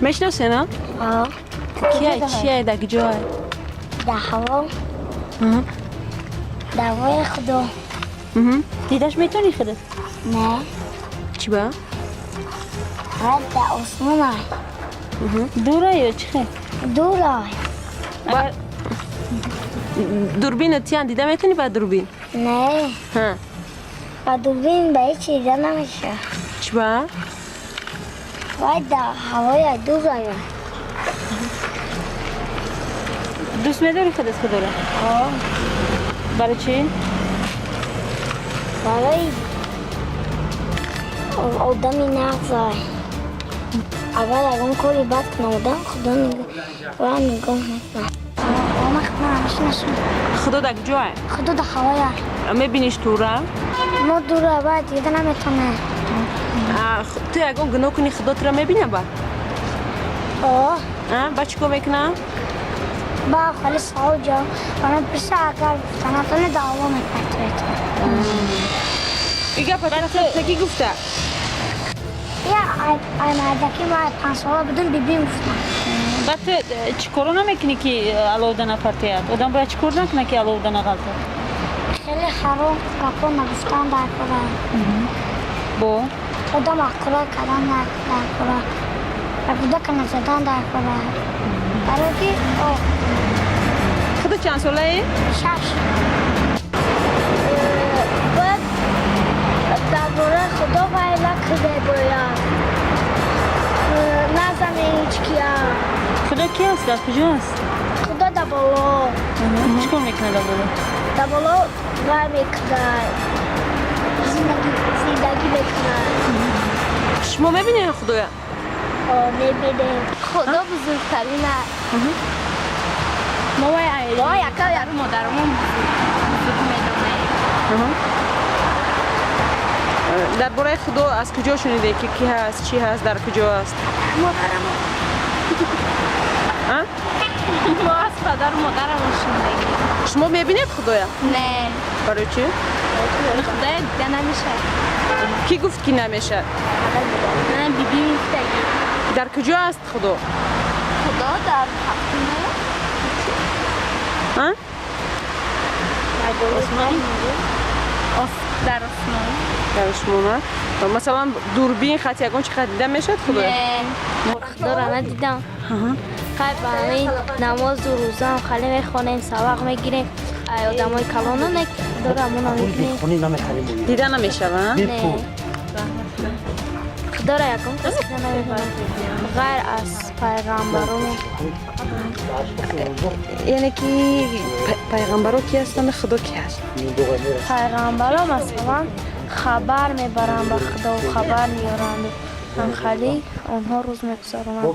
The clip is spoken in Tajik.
Мешиносена? Ҳа. Кияй, чияй, дар куҷоай? Дар ҳаво. Дар ҳавои Худо. Дидаш метавонӣ худат? Не. Чӣ ба? Ҳа, дар осмонай. Дура ё чӣ хел? Дурай. Агар Дурбина тиян, дида метавонӣ ба дурбин? Не. Ҳа. Ба дурбин ба ҳеҷ дида намешавад. Чӣ ба? Вай дар ҳавои дурай. Дӯст медорӣ худат Худоро? Ҳа. Барои чӣ? Барои одами нағзай. Агар ягон кори бад кунад одам, Худо вай нигоҳ мекунад. Ман худо намешинасам. Худо дар куҷоай? Худо дар ҳавояй. Мебиниш тура? Мо дура, вай дида наметавонем. Ту ягон гуноҳ кунӣ, Худо тура мебина ба? О. Ба чӣ кор мекуна? Ба хали савол ҷавоб ба ман пурса, агар гуфта натавонӣ, даъво мекунад туето. И гапа тура ки гуфта? Я ай мардаки ма 5 сола будум, бибим гуфтам. Баъд ту чӣ коро намекунӣ, ки аловда напартояд? Одам бояд чӣ кор накунад, ки аловда нағалтад? Хеле ҳаром гапо нагуфтан дар кора. Бо? Одам аққура кардан дар кора. Ба кӯдака назадан дар кора. Барои ки о Худо чанд солаи? 6. Бояд дар бораи Худо вай накунем, бояд назанем ҳечкия. Худо ки аст, дар куҷо аст? Худо дар боло. Чӣ кор мекунад дар боло? Дар боло вай мекунад, зиндагӣ мекунад. Шумо мебинед Худоя? Мебинем. Худо бузургтарин аст. Мо вай Мо яка падару модарамон бузург медонем. Дар бораи Худо аз куҷо шуниде, ки ки ҳаст, чӣ ҳаст, дар куҷо аст? Модарамон. А? Мо аз падару модарамон шунидем. Шумо мебинед Худоя? Не. Барои чӣ? Худоя дида намешавад. Кӣ гуфт, ки намешавад? На, бибим гуфтагӣ. Дар куҷо аст Худо? Худо дар ҳафтуме. А? Осмон, дар осмон. Дар осмон, а? Масалан, дурбин хат ягон чи хат дида мешавад Худоя? Не. Худоро надидам. Хай, ба ҳамин намозу рӯзаам хеле мехонем, сабақ мегирем. Ай одамои калона не, Худоро ҳамон намебинем. Дида намешава? Не. Худоро ягон кас дида намебарад. Ғайр аз пайғамбаромон. Яъне ки пайғамбаро ки ҳастанд, Худо ки ҳаст? Пайғамбаро, масалан, хабар мебаранд ба Худо, хабар меоранд. Ҳамхали онҳо рӯз мегузаронанд.